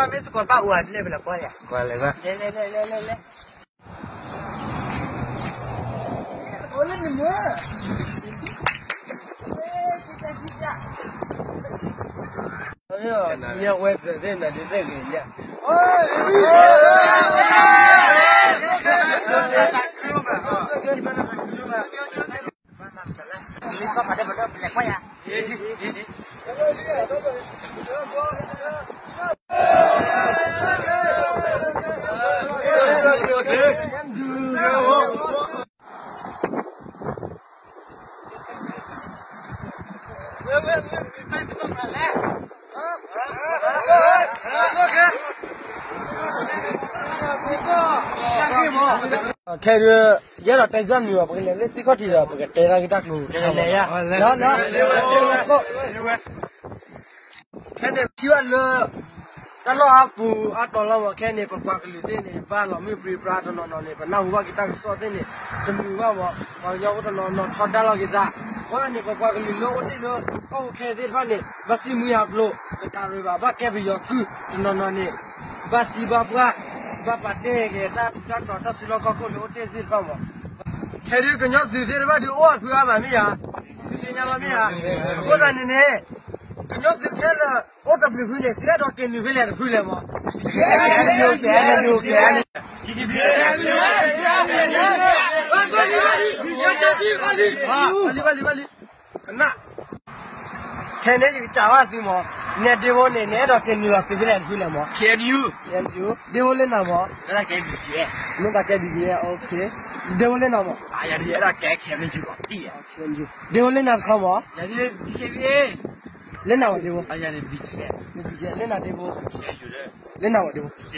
မ့ၢ်သကိးဘၣ်အိၣ်ဧါ လဲၤပလဲၤကွၢ်ယၤ, ကွၢ်လဲၤကွၢ်, လဲၤလဲၤလဲၤလဲၤလဲၤလဲၤ, အိၣ်လၢနမ့ၢ် ခဲဒုး ယအဲၣ်ဒိးတဲတၢ်မနုၤဘၣ် ပကလဲၤလၢသံခီၣ်ထံးဒီး ပကတဲတၢ်ဂ့ၢ်တၢ်ကျိၤ, လဲၤလဲၤယၤ, ခဲန့ၣ်ထံၣ်ဘၣ်လၢ တၢ်လီၢ်အါပူၤအါတီၤလီၤမး ခဲန့ၣ် ပပှၤကလုာ်သ့ၣ်န့ၣ် ဘၣ်လီၤမုၢ်ပြံပြါတနီၤနီၤန့ၣ် ပနၢ်ဟူဘၣ်က့ၤတၢ်ကစီၣ်သ့ၣ်န့ၣ် တမုာ်ဘၣ်မး ပှၤကညီအိၣ်တနီၤနီၤထီဒါလီၤက့ၤသး, အဃိသတးန့ၣ် ပပှၤကလုာ်လၢအိၣ်တ့ၢ်လၢ ကီၢ်ပူၤခဲအံၤသ့ၣ်တဖၣ်န့ၣ် ဘၣ်စံးမုၢ်ယၤကျိၤ တကးရံၣ်ဘၣ် ဘၣ်ကဲပယီၤကုၢ်တနီၤနီၤန့ၣ် ဘၣ်သံဘၣ်ပှၢ် ဘၣ်ပာ်တ့ၢ်က့ၤတၢ်ထူးတၢ်တီၤ တၢ်စုလီၢ်ခီၣ်ခိၣ်လၢအိၣ်တ့ၢ်သ့ၣ်တဖၣ်မး, ခဲဒုးကညီသုးသ့ၣ်တဖၣ်ဒုးအိၣ်အဖုအါမးမ့ၢ်ဧါ, သုသ့ၣ်ညါလီၤမ့ၢ်ဧါ, အဃိသတးန့ၣ်န့ၣ် ကညီသုးခဲလၢာ်အိၣ်တပျုာ်ဖုန့ၣ် သုအဲၣ်ဒိးက့ၤနုာ်ဖဲလဲၣ်တဖုလဲၣ်မး, ဘၣ်လံဘၣ်လံဘၣ်လံ, ခဲန့ၣ်ယကစံးဘၣ်သုမး, နဲဒ့ဖိန့ၣ် နအဲၣ်ဒိးက့ၤနုာ်လီၤသုးဖဲလဲၣ်တဖုလဲၣ်မး, ဒ့ဖိလၢနၤမး, မ့ၢ်တၢ်ကဲ ဘံၣ်ကယဲၢ်, ဒ့ဖိလၢနၤမး, ဒ့ဖိလၢနၤတခီမး, လၢနၤဝဲဒ့ဖိ, လၢနၤဒ့ဖိ, လၢနၤဝဲဒ့ဖိ, လၢနၤဒ့ဖိ, လၢနၤဝဲဒ့ဖိ, သုမ့ၢ်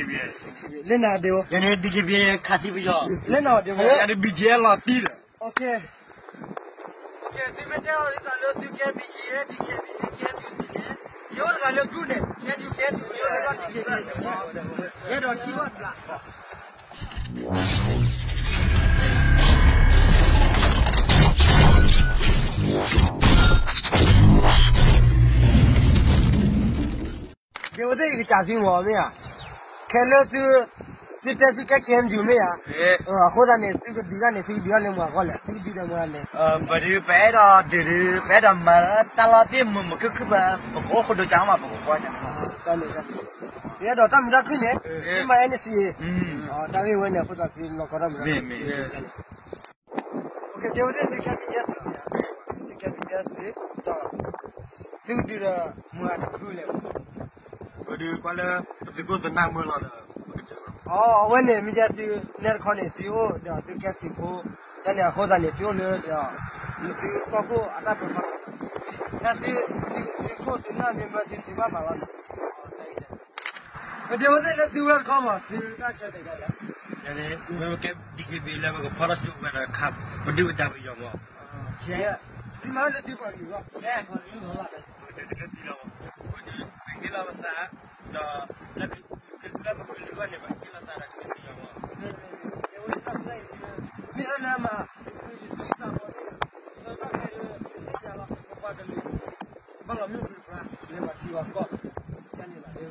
တဲအီၤဒ်သိးလၢသုကဲ ဘံၣ်ကယဲၢ် ဒ်ကဲ ဘံၣ်ကယဲၢ် ဒ်ကဲ ဘံၣ်ကယဲၢ် ဒ်ကဲ ဘံၣ်ကယဲၢ် ယအိၣ်တဂၤလၢ group န့ၣ် ခဲဒုး ခဲဒုး ယိၣ်လၢ ဒ်ကဲ ဘံၣ်ကယဲၢ် ယအဲၣ်ဒိးထံၣ်ဘၣ်တဘျီ ဒ့ဖိသ့ၣ် ယကစံးသုမးမ့ၢ်ဧါ, ခဲလၢ သုတဲသုကဲ ခဲအံၤ မ့ၢ်ဧါ, အဃိသတးန့ၣ် သုကဒုးတၢ်န့ၣ် သုကဒုးတၢ်လၢမတၤအဂီၢ်လဲၣ်, သုကဒုးတၢ်မတၤလဲၣ်, ပဒုး ပအဲၣ်ဒိးဒုးဒုး ပအဲၣ်ဒိးမၤလၢတၢ်လီၢ်သ့ၣ်မုာ်မုာ်ခုၣ်ခုၣ်ဘၣ်, ပကအိၣ်ခိၣ်ဒိကၠါမး ပကကွၢ်န့ၣ်, ယအဲၣ်ဒိးတၢ်မုာ်တၢ်ခုၣ်န့ၣ် သုမၤ NCA တၢ်ဂ့ၢ်ဝဲန့ၣ် အဃိသတးသုလီၤကီတၢ်မုာ်တၢ်ခုၣ်, ဒ့ဖိသ့ၣ် သုကဲ ဘံၣ်ကယဲၢ် သုလီၤ, သုကဲ ဘံၣ်ကယဲၢ် သု, ဒီး သုကဒုးဒီးမတၤတဖုလဲၣ်, ပဒုးကွၢ်လၢ ပသုးခိၣ်သနၢ်မုၢ်လီၤဒီး, အဝဲန့ၣ် မ့ၢ်ယဲသုနဲတခီန့ၣ် သုအိၣ်ဒီးသုကဲသုးဖိ, တၢ်န့ၣ်အဃိသတးန့ၣ် သုအိၣ်လၢဒီး သုကီၢ်ခိၣ်အတၢ်ပၢၤမၤ, တၢ်သု, သုခိၣ်သုနၢ်မ့ၢ်မၢသုသုဘၣ်မၤလီၤန့ၣ်, ပဒ့ဖိသ့ၣ်လၢသုဝဲတခီမး သုတၢ်ဆၢတဲာ်ဒ်လဲၣ်, မ့ၢ်ဝဲကဲ DKB လၢပကဖီထီၣ်စုကဝဲၤဒီးခး ပဒုၣ်ပဒါပယီၤမး, သုမၤလၢသုပှၤကလုာ်လီၤ, ပဒုၣ်တကဲသံလီၤ, ပဒုၣ်ပဟ့ၣ်လီၤပသး, ဒီး လၢပကလုာ်ဘၣ်န့ၣ် ပဟ့ၣ်လီၤသးဒီးကလုာ်ပယီၤမး, မ့ၢ်လၢလၢမး, သုသးမီၤန့ၣ်, သၢတၢ်ခဲဒုး သုသ့ၣ်ညါလီၤ ပပှၤကလုာ် ဘၣ်လီၤမုၢ်ပြံပြါ လဲၤမၤထံဝဲကီၢ်,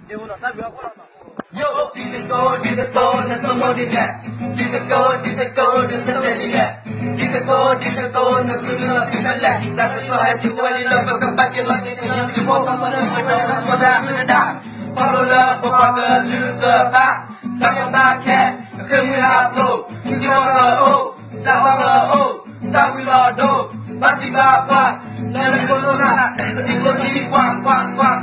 ဒ့ဖိနီၤ တၢ်ဘျုးအဃိလီၤမး, ယိၣ် တံၤသကိး တံၤသကိး နဆိကမိၣ်ဒ်လဲၣ်, တံၤသကိး တံၤသကိး နဆၢတဲာ်ဒ်လဲၣ်, တံၤသကိး တံၤသကိး နသုးနလီၤသုးဖဲလဲၣ်, တၢ်ကစီၣ်ဟဲတုၤဝဲလံလၢပကဘၣ်က့ၤလီၤက့ၤကညီသုးဖိ ခီဆၢၣ်မဲာ်တၢ်ကီတၢ်ခဲဒၣ်, ခီဖျိလၢပပှၤကလုာ်တဘၣ်, တၢ်ကီတၢ်ခဲ, ဃ့ၢ်မှံဟးဖျိး, သုးကီၢ်တအိၣ်, တၢ်အီၣ်တအိၣ်, တၢ်ဝံၤလီၤဒိၣ်, ဘၣ်သံဘၣ်ပှၢ်, လၢနဖိလိၤလၢ်, ထံကျိထံကွၢ်ကွၢ်ကွၢ်,